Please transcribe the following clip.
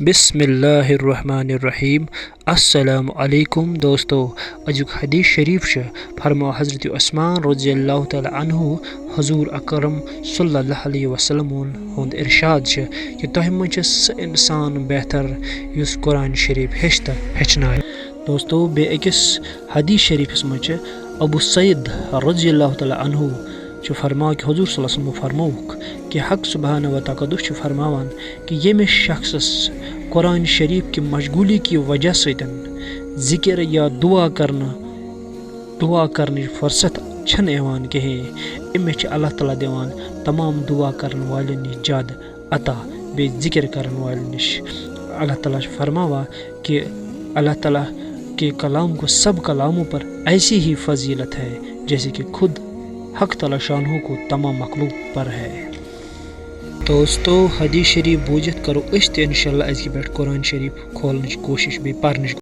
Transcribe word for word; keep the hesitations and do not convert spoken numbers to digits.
بسم اللہ الرحمن الرحیم۔ السلام علیکم دوستو، أزیُک حدیث شریف چھُ فرماو حضرت عثمان رضی اللہ تعالیٰ عنہ، حضور اکرم صلی اللہ علیہ وسلم ہُنٛد ارشاد چھُ کہِ تۄہہِ منٛز چھُ سُہ انسان بہتر یُس قرآن شریف ہیٚچھِ تہٕ ہیٚچھنایہِ۔ دوستو، بیٚیہِ أکِس حدیث شریفس منٛز چھُ ابو سعید رضی اللہ تعالیٰ عنہ چھُ فرماوان کہِ حضور صلی اللہ علیہ وسلم فرمووُکھ کہِ حق سبحانہ و تقدس چھُ فرماوان کہِ ییٚمِس شخصس قرآن شریف کہِ مشغولی کہِ وجہ سۭتۍ ذکر یا دعا کرنہٕ، دعا کرنٕچ فرصت چھنہٕ یِوان کِہیٖنۍ، أمِس چھِ اللہ تعالیٰ دِوان تمام دعا کرن والٮ۪ن نِش زیادٕ عطا، بیٚیہِ ذکر کرن والٮ۪ن نِش۔ اللہ تعالیٰ چھُ فرماوان کہ اللہ تعالیٰ کے کلام کو سب کلاموں پر ایسی ہی فضیلت ہے جیسے کہ خود حق تعالیٰ شانہ کو تمام مخلوق پر ہے۔ دوستو، حدیث شریف بوٗزِتھ کرو أسۍ تہِ انشاءاللہ أزکہِ پٮ۪ٹھ قرآن شریف کھولنٕچ کوٗشِش بیٚیہِ پرنٕچ۔